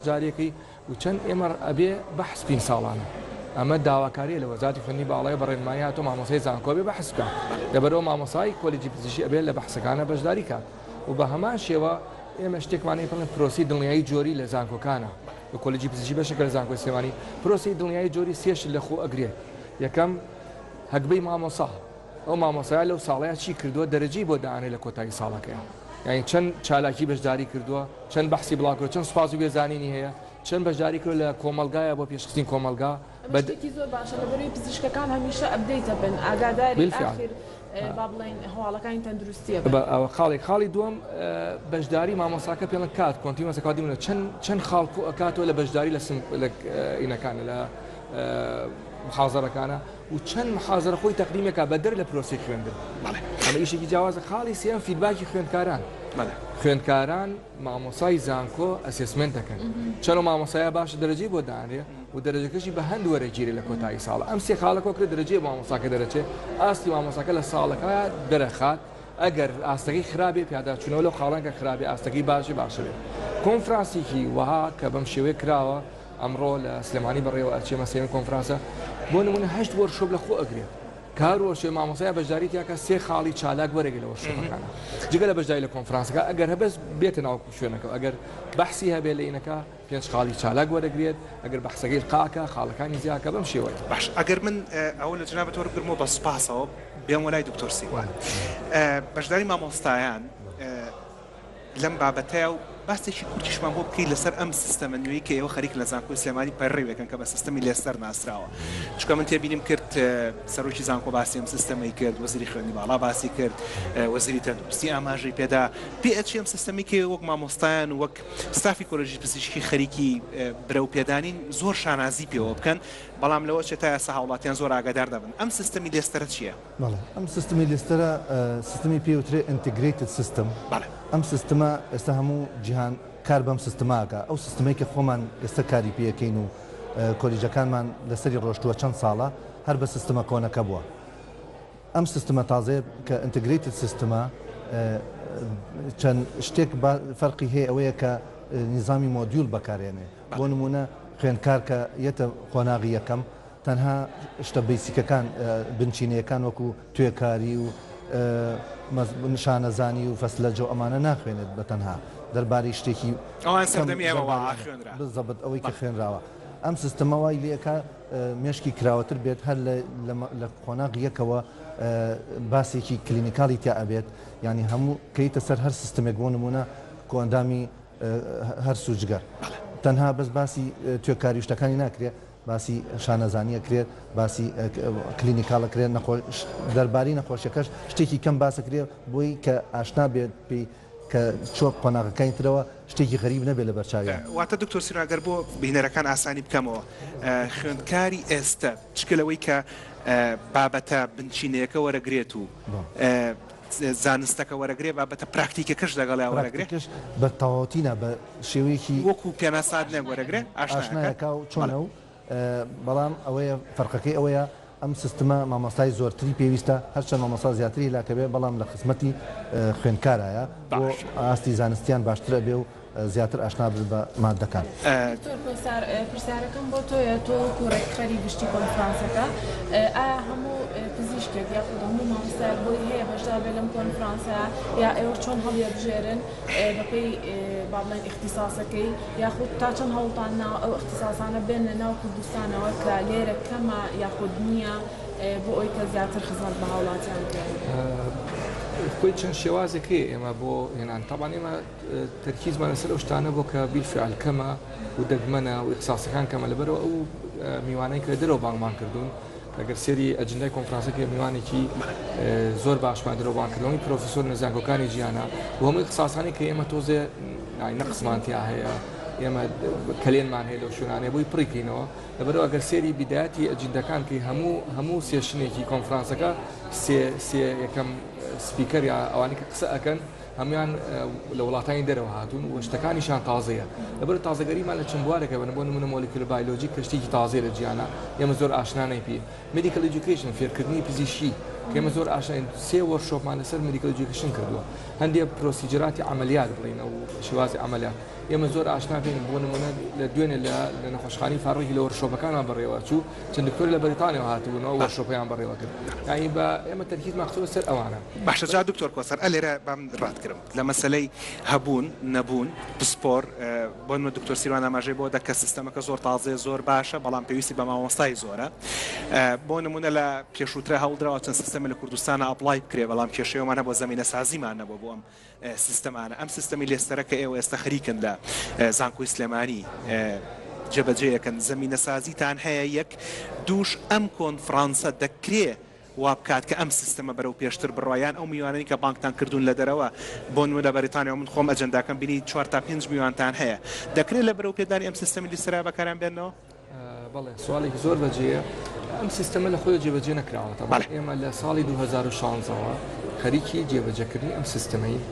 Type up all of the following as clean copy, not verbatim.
بەشداریەکەی و چەند ئێمە ئەبێ بەحس بکەین ساڵانە ئەمە داواکاریە لە وەزارەتی خوێندنی باڵای بە ڕێنمایی هاتووە مامۆستای زانکۆ ئەبێ بەحس بکات لەبەرئەوە مامۆستای کۆلێجی پزیشکی ئەبێ لە بەحسەکانە بەشداری کات و بە هەمان شێوە ئێمە شتێکمان هەیە پێڵێن پرۆسەی دڵنیایی جۆری لە زانکۆکانە و کۆلێجی پزیشکی بەشێکە لە زانکۆی سلێمانی پرۆسەی دڵنیایی جۆری سێ شت لە خۆ ئەگرێت یەکەم هەگبەی مامۆسا ئەو مامۆستایە لەو ساڵەیا چی کردووە دەرەجەی بۆ دائەنێ لە کۆتایی ساڵەکەیا یانی چەند چالاکی بەشداری کردووە چەند بەحسی بڵاو کردووە چەند سوپاس و پێزانینی هەیە چەند بەشداری کردووە لە کۆمەڵگایا بۆ پێشخستنی کۆمەڵگا ئەمە شتێکی زۆر باشە لەبەرئەوەی پزیشکەکان هەمیشە update ئەبن ئاگاداری بالفعل ئاخر با بڵێین هەواڵەکانی تەندروستی ئەبن. ئەوە خاڵێک خاڵی دووەم بەشداری مامۆستاکە پێڵێن کات continuous ئەکات دیمونە چەند چەند خاڵ کۆ ئەکاتەوە لە بەشداری لە سم لە ئینەکانە لە محازەرەکانە و چەند محازەرە خۆی تەقدیم ئەکا بەدەر لە پرۆسەی خوێندن. بەڵێ. ئەمە ئیشێکی جیاوازە. خاڵی سێیەم feedback ی خوێندکاران. بەڵێ. خوێندکاران مامۆسای زانکۆ assessment دەکەن. چەند ئەو مامۆسایە باشە دەرەجەی بۆ دانرێ و دەرەجەکەشی بە هەند وەرەگیرێ لە کۆتایی ساڵ. ئەم سێ خاڵە کۆکرێ دەرەجەی بۆ مامۆساکە دەرەچێ. ئاستی مامۆساکە لە ساڵەکە دەرەخات. ئەگەر ئاستەکەی خراپ بێ پیاداچوونەوە لەو خاڵانە کە خراپ بێ ئاستەکەی باش بێ باشە بێ. کۆنفرانسێکی وەها کە بەم شێوەیە کراوە ئەمڕۆ لە سلێمانی بەڕێوە ئەچێ مە سێیەمین کۆنفرانسە بۆ نمونە هەشت workshop لە خۆ ئەگرێت کە هەر workshop مامۆستای بەشداری تیاکە سێ خاڵی چالاک وەرەگرێت لە workshop ەکانە جگە لە بەشداری لە کۆنفرانسەکە ئەگەر هەبەس بێتە ناو شوێنەکە ئەگەر بەحسی هەبێ لە ئینەکە پێنج خاڵی چالاک وەرەگرێت ئەگەر بەحسەکەی قاکە خاڵەکانی زیاکە بەم شێوەیە. باش ئەگەر من ئەوە لە جەنابت وەربگرمەوە بە سوپاسەوە بێمەوە لای دکتۆر سیروان بەشداری مامۆستایان لەم بابەتەیا و باسێکی کورتیشمان بۆ بکەی لەسەر ئەم سیستەمە نوێی کە ئێوە خەریکن لە زانکۆی سلێمانی پەیڕەوی کە بە سیستەمی لێستەر ناسراوە چونکە من تێبینیم کرد سەرۆکی زانکۆ باسی ئەم سیستەمەی کرد وەزیری خوێندنی باڵا باسی کرد وەزیری تەندروستی ئاماژەی پێدا پێ ئەچێ ئەم سیستەمی کە وەک مامۆستایان و وەک ستافی کۆلێژی پزیشکی خەریکی برەو پێدانین زۆر شانازی پێوە بکەن بەڵام لەوە چێ تا ئێستا هاوڵاتیان زۆر ئاگادار دەبن ئەم سیستەمی لێستەرە چییە؟ بەڵێ ئەم سیستمی لێستەرە سیستمی پێ وترێ integrated system بەڵێ. ئەم سیستمە ئێستا هەموو جیهان کار بەم سیستمە ئەکا ئەو سیستمەی کە خۆمان ئێستا کاری پێ ئەکەین و کۆلیجەکانمان لەسەری ڕۆشتووە چەند ساڵە هەر بە سیستمە کۆنەکە بووە ئەم سیستمە تازەیە کە integrated system ە چەند شتێک فەرقی هەیە ئەوەیە کە نیزامی module بەکارێنێ بۆ نمونە خوێندکار کە یەتە قۆناغی یەکەم تەنها شتە basic ەکان، بنچینەیەکان وەکو توێکاری و نیشانەزانی و فەسلەجە و ئەمانە ناخوێنێت بە تەنها دەربارەی شتێکی ئەوان کەم سەردەمی ئێمە وا دەربارەی خوێنرا. بالضبط ئەوەی کە بەڵێ. خوێنراوە. ئەم سیستمە وای لێ ئەکا مێشکی کراوەتر بێت هەر لە لە قۆناغی یەکەوە باسێکی clinical ی تیا ئەبێت یانی هەموو کەیتە سەر هەر سیستمێک بۆ نموونە کۆئەندامی هەرس و جگەر تەنها بەس باسی توێکاری و شتەکانی ناکرێ باسی شانەزانی ئەکرێت، باسی clinical ئەکرێت، نەخۆش دەربارەی نەخۆشیەکەش شتێکی کەم باس ئەکرێت بۆی کە ئاشنا بێت پێی کە چوە قۆناغەکانی ترەوە شتێکی غەریب نەبێت لەبەر چاویان. واتە دکتۆر سینا گەر بۆ بینەرەکان ئاسانی بکەمەوە خوێندکاری ئێستە جگە لەوەی کە بابەتە بنچینەیەکە وەرەگرێت و زانستەکە وەرەگرێ بابەتە پراکتیکەکەش لەگەڵیا وەرەگرێ؟ پراکتیکەش بە تەواوەتی نا بە شێوەیەکی. وەکو پێناساتنێک وەرەگرێ ئاشنایەکە. ئاشنایەکا و چۆنە و بەڵام ئەوەیە فەرقەکەی ئەوەیە ئەم سیستمە مامۆستای زۆرتری پێویستە هەرچەند مامۆستا زیاتری هیلاکە بێ بەڵام لە خزمەتی خوێندکارایە بۆ ئاستی زانستیان باشتر ئەبێ و زیاتر ئاشنا بن بە ماددەکان. دکتۆر کۆسار پرسیارەکەم بۆ تۆیە، تۆ وەکو ڕێکخەری گشتی کۆنفرانسەکە، ئایا هەموو پزیشکێک یاخود هەموو مامۆستایەک بۆی هەیە بەشدار بێت لەم کۆنفرانسە یا ئێوە چۆن هەڵیەبژێرن بەپێی با بڵێن ئیختیساسەکەی یاخود تا چەند هەوڵتان ناوە ئەو ئیختیساسانە بێننە ناو کوردستانەوە کە لێرە کەمە یاخود نییە بۆ ئەوەی کە زیاتر خزمەت بە هاوڵاتیان بکەن؟ خۆی چەند شێوازێک هەیە ئێمە بۆ هێنان تەبعەن ئێمە تەرکیزمان لەسەر ئەو شتانە بۆ کە بیلفعل کەمە و دەگمەنە و ئیختیساسەکان کەمە، لەبەرئەوە ئەو میوانەی کە لە دەرەوە بانگمان کردوون، ئەگەر سێری ئەجندای کۆنفرانسەکە میوانێکی زۆر باشمان دەرەوە بانگ کردوون، هەمووی پرۆفیسۆرن لە زانکۆکانی جیهانە و هەموو ئیختیساسانەی کە ئێمە تۆزێ نەقسمان تیا هەیە، ئێمە کەلێنمان هەیە لەو شوێنانەیە بۆی پڕی کەینەوە. لەبەرئەوە ئەگەر سێری بیدایەتی ئەجندەکان کەی هەموو هەموو session ێکی کۆنفرانسەکە سێ سێ یەکەم speaker یا ئەوانەی کە قسە ئەکەن هەموویان لە وڵاتانی دەرەوە هاتوون و شتەکانیشیان تازەیە. لەبەر تازەگەریمان لە چەند بوارێکە بن، بۆ نموونە molecular biology کە شتێکی تازەیە لە جیهانا، ئێمە زۆر ئاشنا نین پێی. medical education، فێرکردنی پزیشکی، کە ئێمە زۆر ئاشناین سێ workshop مان لەسەر medical education کردووە هەندێک procedure اتی عەمەلیات بڵێین ئەو شێوازی عەمەلیات ئێمە زۆر ئاشنا پێین بۆ نمونە لە دوێنێ لە لە نەخۆشخانەی فاروقی لە workshop ەکانمان بەڕێوە چوو چەند دکتۆر لە بەریتانیاوە هاتبوون ئەو workshop ەیان بەڕێوە کرد یانی بە ئێمە تەرکیزمان خستووە سەر ئەوانە. باشە جا دکتۆر کۆسەر ئەلێرە بام ڕاتکرم لە مەسەلەی هەبوون نەبوون پسپۆر بۆ نمونە دکتۆر سیروان ئاماژەی بۆ دا کە سیستەمەکە زۆر تازەیە زۆر باشە بەڵام پێویستی بە مامۆستای زۆرە بۆ نمونە لە پێشووترا هەوڵدراوە چەند سیستەمە لە کوردستانە apply بکرێ بەڵام کێشەیەمان هەبووە زەمینەسازیمان نەبووە بۆ ئەم سیستەمانە ئەم سیستەمی لێستەرە کە ئێوە ئێستا خەریکن لە زانکۆی سلێمانی جێبەجێیەکەن زەمینەسازیتان هەیە یەک دووش ئەم کۆنفرانسە دەکرێ وا بکات کە ئەم سیستەمە بەرەو پێشتر بڕوا یان ئەو میوانەی کە بانگتان کردوون لە دەرەوە بۆ نمونە لە بەریتانیاوە من خۆم ئەجەنداکەم بینی چوار تا پێنج میوانتان هەیە دەکرێت لە بەرەو پێدانی ئەم سیستەمی لیستەرە بەکاریان بێننەوە؟ بەڵێ سواڵێکی زۆر بەجێیە ئەم سیستەمە لە خۆی جێبەجێ نەکراوە تەبعەن ئێمە لە ساڵی 2016 ەوە خەریکی جێبەجێکردنی ئەم سیستەمەین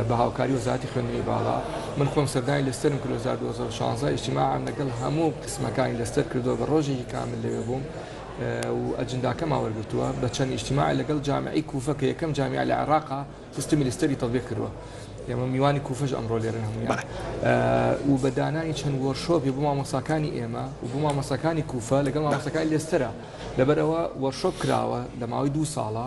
بە هاوکاری وەزارەتی خوێندنی باڵا من خۆم سەردانی لەستەرم کرد 2016 ئیجتیماعم لەگەڵ هەموو قسمەکانی لەستەر کردووە بە ڕۆژێکی کامل لەوێ بووم و ئەجنداکەمان وەرگرتووە بە چەند ئیجتیماع لەگەڵ جامعی کوفە کە یەکەم جامیع لە عێراقا سیستمی لستەری تەتبیق کردووە ئێمە میوانی کوفەش ئەمڕۆ لێرەن هەموویان و بە دانانی چەند workshop ی بۆ مامۆساکانی ئێمە و بۆ مامۆساکانی کوفە لەگەڵ مامۆساکانی لێستەرە لەبەرئەوە workshop کراوە لە ماوەی دوو ساڵە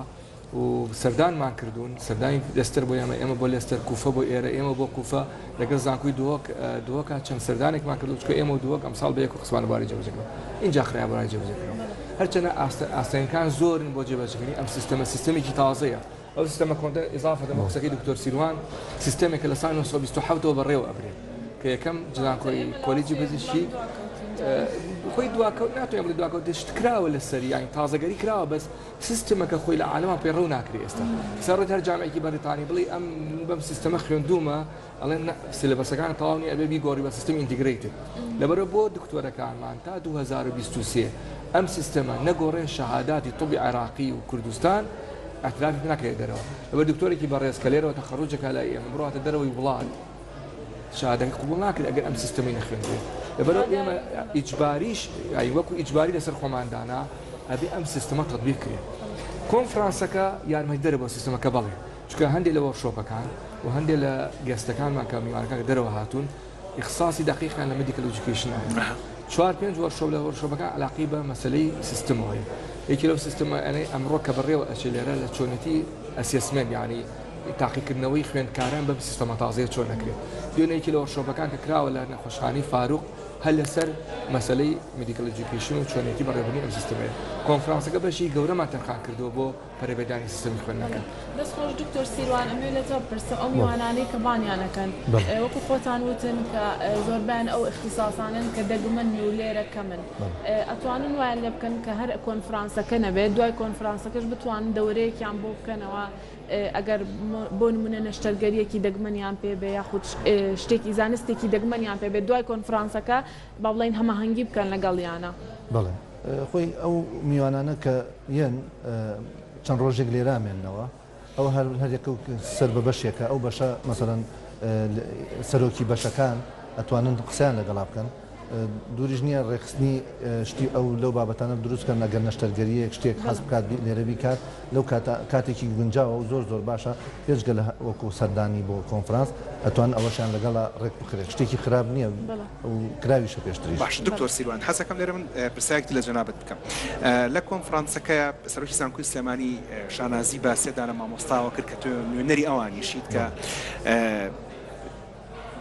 و سەردانمان کردوون سەردانی لێستەر بۆ ئێمە ئێمە بۆ لێستەر کوفە بۆ ئێرە ئێمە بۆ کوفە لەگەڵ زانکۆی دهۆک دهۆکا چەند سەردانێکمان کردو چکە ئێمە و دهۆک ئەمساڵ بە یەک قسمان باری جێبەجێکردن اینجا خرا بۆ جێبەجێکردن هەرچەنە ئاستەنگەکان زۆرن بۆ جێبەجێکردنی ئەم سیستەمە سیستەمێکی تازەیە ئەو سیستەمە کۆنتە ئیزافەتەن بە قسەکەی دکتۆر سیروان سیستەمێکە لە ساڵی 1927 ەوە بەڕێوە ئەبرێت کە یەکەم زانکۆی کۆلیجی پزیشکی خۆی دواکەوت ناتوانێت بڵێ دواکەوت شت کراوە لەسەری یانی تازەگەری کراوە بەس سیستمەکە خۆی لە عالەما پەیڕەو ناکرێ ئێستا سەرڕێت هەر جامعێکی بەریتانی بڵێ ئەم بەم سیستەمە خوێندوومە ئەڵێن نا syllabus ەکان تەواو نیە ئەبێ بیگۆڕی بە سیستمی integrated لەبەرئەوە بۆ دکتۆرەکانمان تا 2023 ئەم سیستەمە نەگۆڕێ شەهاداتی طبی عێراقی و کوردستان اعترافی پێ ناکرێت دەرەوە لەبەر دکتۆرێکی بەڕێز کە لێرەوە تەخەڕوجەکە لای ئێمە بڕاتە دەرەوەی وڵات شەهادەکە قبوڵ ناکرێت ئەگەر ئەم سیستەمەی نەخوێندرێت لەبەرئەوە ئێمە ئیجباریش یانی وەکو ئیجباری لەسەر خۆمان دانا ئەبێ ئەم سیستەمە تەتبیق کرێت کۆنفرانسەکە یارمەتیدەرە بۆ سیستەمەکە بەڵێ چونکە هەندێک لە workshop ەکان و هەندێک لە guest ەکانمان کە میوانەکان کە دەرەوە هاتوون ئیخساسی دەقیقیان لە medical education هەیە چوار پێنج workshop لە workshop ەکان علاقەی بە مەسەلەی سیستمەوە هەیە یەکی لەو سیستمە ئەنەی ئەمڕۆ کە بەڕێوە ئەچێ لێرە لە چۆنێتی assessment یعنی تاقیکردنەوەی خوێندکاران بەم سیستەمە تازەیە چۆن ئەکرێت دوێنێ یەکی لە workshop ەکان کە کراوە لە نەخۆشخانەی فاروق هەر لەسەر مەسەلەی medical education و چۆنێتی بەڕێوەبردنی ئەم سیستمەیە کۆنفرانسەکە بەشی گەورەمان تەرخان کردووە بۆ پەرەپێدانی سیستەمی خوێندنەکە. دەست خۆش دکتۆر سیروان ئەمەوێ لە تۆ بپرسم ئەو میوانانەی کە بانیان ئەکەن وەکو خۆتان وتن کە زۆربەیان ئەو ئیختیساسانەن کە دەگمەن و لێرە کەمن ئەتوانن وایان لێ بکەن کە هەر کۆنفرانسەکە نەبێت دوای کۆنفرانسەکەش بتوانن دەورەیەکیان بۆ بکەنەوە ئەگەر بۆ نمونە نەشتەرگەریەکی دەگمەنیان پێ بێ یاخود شتێکی زانستێکی دەگمەنیان پێ بێت دوای کۆنفرانسەکە با بڵێین هەماهەنگی بکەن لەگەڵیانە. بەڵێ خۆی ئەو میوانانە کە یەن چەند ڕۆژێک لێرە ئەمێننەوە ئەوە هەر هەر یەکە و سەر بە بەشێکە ئەو بەشە مەسەلەن سەرۆکی بەشەکان ئەتوانن قسەیان لەگەڵا بکەن دووریش نییە ڕێکخستنی شتی ئەو لەو بابەتانە دروست کەن ئەگەر نەشتەرگەریەک شتێک حەز بکات لێرە بیکات لەو کاتە کاتێکی گونجاوە و زۆر زۆر باشە بێجگە لە وەکو سەردانی بۆ کۆنفرانس ئەتوانن ئەوەشیان لەگەڵا ڕێک بخرێت شتێکی خراپ نییە و کراویشە پێشتریش. باشە دکتۆر سیروان حەزەکەم لێرە من پرسیارێک لە جەنابت بکەم لە کۆنفرانسەکەیا سەرۆکی زانکۆی سلێمانی شانازی بە سێ دانە مامۆستاوە کرد کە تۆ نوێنەری ئەوانیشیت کە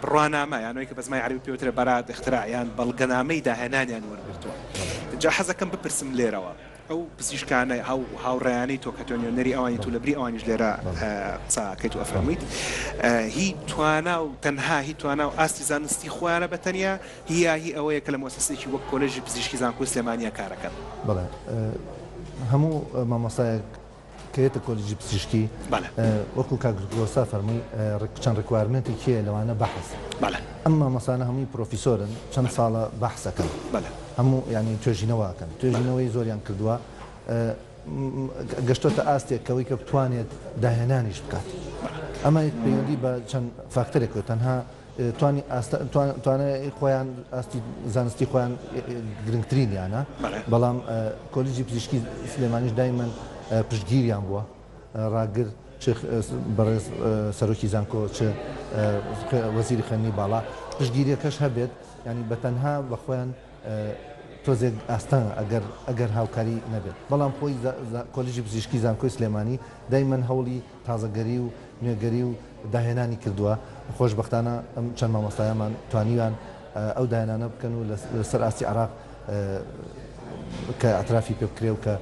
بڕوانامە یان ئەوەی کە بە زمانی عەرەبی پێ وترێ براءة اختراع یان بەڵگەنامەی داهێنانیان وەرگرتووە جا حەزەکەم بپرسم لێرەوە ئەو پزیشکانە ئەو هاوڕێیانەی تۆ کە تۆ نوێنەری ئەوانیت و لەبری ئەوانیش لێرە قسە ئەکەیت و ئەفەرموویت هی توانا و تەنها هی توانا و ئاستی زانستی خۆیانە بە تەنیا هی یا هی ئەوەیە کە لە موەسەسەیەکی وەک کۆلێژی پزیشکی زانکۆی سلێمانییە کارەکەن؟ بەڵێ هەموو مامۆستایەک کە یەتە کۆلیجی پزیشکی وەکو کاک گۆسا فەرمووی چەند requirement ێکی هەیە لەوانە بەحس ئەم مامۆستانە هەمووی پرۆفیسۆرن چەند ساڵە بەحس ئەکەن هەموو یانی توێژینەوە ئەکەن توێژینەوەی زۆریان کردووە گەشتۆتە ئاستێک کەوەی کە بتوانێت داهێنانیش بکات ئەمە پەیوەندی بە چەند فاکتەرێکەوە تەنها توانی ئاست توانای خۆیان ئاستی زانستی خۆیان گرنگترینیانە بەڵام کۆلیجی پزیشکی سلێمانیش دایمەن. پشتگیریان بووە ڕاگر چ بەڕێز سەرۆکی زانکۆ چ وەزیری خوێندنی باڵا پشتگیریەکەش هەبێت یانی بەتەنها بە خۆیان تۆزێک ئاستەنگە ئەگەر ئەگەر هاوکاری نەبێت بەڵام خۆی کۆلیژی پزیشکی زانکۆی سلێمانی دایمەن هەوڵی تازەگەری و نوێگەری و داهێنانی کردووە خۆشبەختانە ئەم چەند مامۆستایەمان توانیویان ئەو داهێنانە بکەن و لەسەر ئاستی عێراق کە ئەترافی پێ بکرێ و کە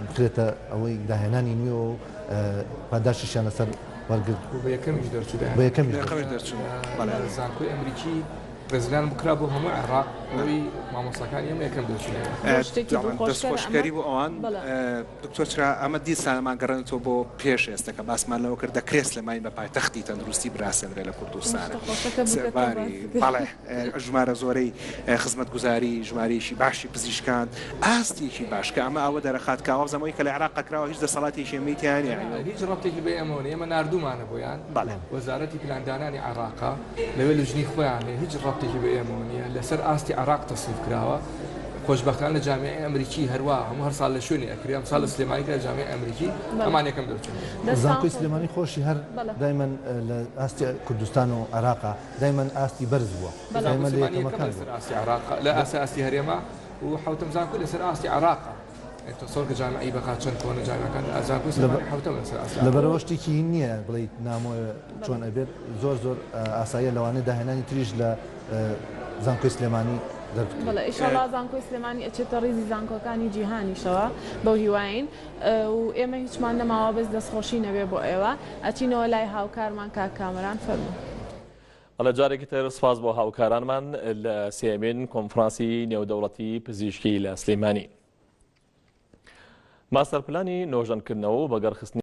بکرێتە ئەوەی داهێنانی نوێ و پاداشتیشیان لەسەر وەرگرت بە یەکەمیش دەرچوو بە یەکەمیش دەرچوو زانکۆی ئەمریکی ڕێزلێنان بکرا بۆ هەموو عێراق ئەوەی مامۆستاکانی ئێمە یەکەم دەرچوون. شتێکی دڵخۆشکەرە دەستخۆشکەری بۆ ئەوان. دکتۆر چرا ئەمە دیسانەمان گەڕێنێتەوە بۆ پێش ئێستا کە باسمان لەوە کرد دەکرێت سلێمانی بە پایتەختی تەندروستی براسێنرێ لە کوردستان. سەرباری بەڵێ ژمارە زۆرەی خزمەتگوزاری ژمارەیەکی باشی پزیشکان ئاستێکی باش کە ئەمە ئەوە دەرەخات کە وابزانم ئەوەی کە لە عێراق کراوە هیچ دەسەڵاتێکی ئێمەی تیا نییە. هیچ ڕەبتێکی بە ئێمەوە نییە ئێمە ناردوومانە بۆیان وەزارەتی پلاندانانی عێراقە. لەوێ لجنەی خۆیان هەیە هیچ ڕەبتێکی بە ئێمەوە نییە لەسەر ئاستی عێراق تەسنیف کراوە خۆشبەختانە لە جامیعەی ئەمریکی هەروا هەموو هەر ساڵ لە شوێنی ئەکرێ ئەم ساڵ لە سلێمانی کرا جامیعەی ئەمریکی ئەمان یەکەم دەرچوون. زانکۆی سلێمانی خۆشی هەر دایمەن لە ئاستی کوردستان و عێراقا دایمەن ئاستی بەرز بووە دایمەن لە یەکەمەکان بووە. لەسەر ئاستی عێراق لە ئاستی هەرێمە و حەوتەم زانکۆ لەسەر ئاستی عێراقە. تەسەور کە جامیعەی بەغا چەند کۆنە جامیعەکان زانکۆی سلێمانی حەوتەمە لەسەر ئاستی عێراق. لەبەرئەوە شتێکی هین نییە بڵێیت نامۆیە چۆن ئەبێت زۆر زۆر ئاساییە لەوانەیە داهێنانی تریش لە زانکۆی سلێمانی دەربکرێت. بەڵێ ئیشەڵا زانکۆی سلێمانی ئەچێتە ڕیزی زانکۆکانی جیهانیشەوە بەو هیواین و ئێمە هیچمان نەماوە بەس دەستخۆشی نەبێ بۆ ئێوە ئەچینەوە لای هاوکارمان کاک کامەران فەرموو. بەڵێ جارێکی تر سوپاس بۆ هاوکارانمان لە سێیەمین کۆنفرانسی نێودەوڵەتی پزیشکی لە سلێمانی. ماستەر پلانی نۆژەنکردنەوە و بەگەڕخستنی.